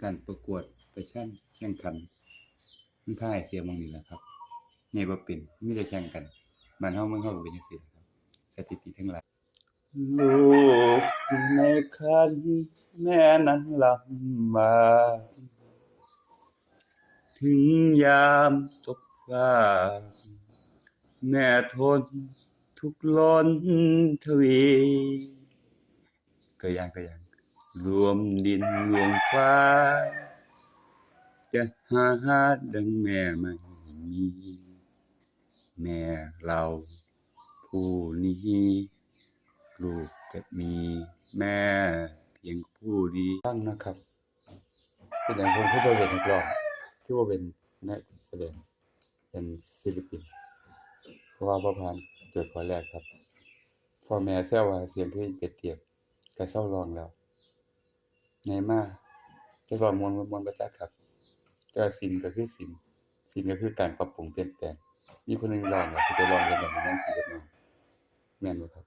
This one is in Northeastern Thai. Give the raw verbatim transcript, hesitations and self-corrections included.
การประกวดประชันแข่งขัน มันพาให้เสียหม่องนี้แหละครับ ใหญ่บ่เป็น มีแต่แข่งกัน บ้านเฮาเมืองเฮาก็เป็นจั่งซี้แหละครับ สถิติทั้งหลาย ลูกอยู่ในครรภ์แม่นั้นลำบาก ถึงยามตกฟาก แม่ทนทุกข์ร้อนทวี ตัวอย่าง ตัวอย่าง รวมดินรวมฟ้า จะหาดังแม่ไม่มี แม่เราผู้นี้ ลูกจะมีแม่เพียงผู้เดียว ฟังนะครับ เป็นหยังผมคือบ่เป็นนักร้อง คือบ่เป็นนักแสดง เป็นศิลปิน เพราะว่าบ่ผ่านโจทย์ข้อแรกครับ พ่อแม่แซวว่าเสียงคือเป็ดเตียบ ก็เซาร้องแล้ว ใหญ่มา จักร้องม่วนบ่ม่วนบ่จักครับ แต่ว่าศิลป์ก็คือศิลป์ ศิลป์ก็คือการปรับปรุงเปลี่ยนแปลง มีผู้หนึ่งร้องแล้วสิไปร้องเฮ็ดหยัง มันสิเฮ็ดหยัง แม่นบ่ครับ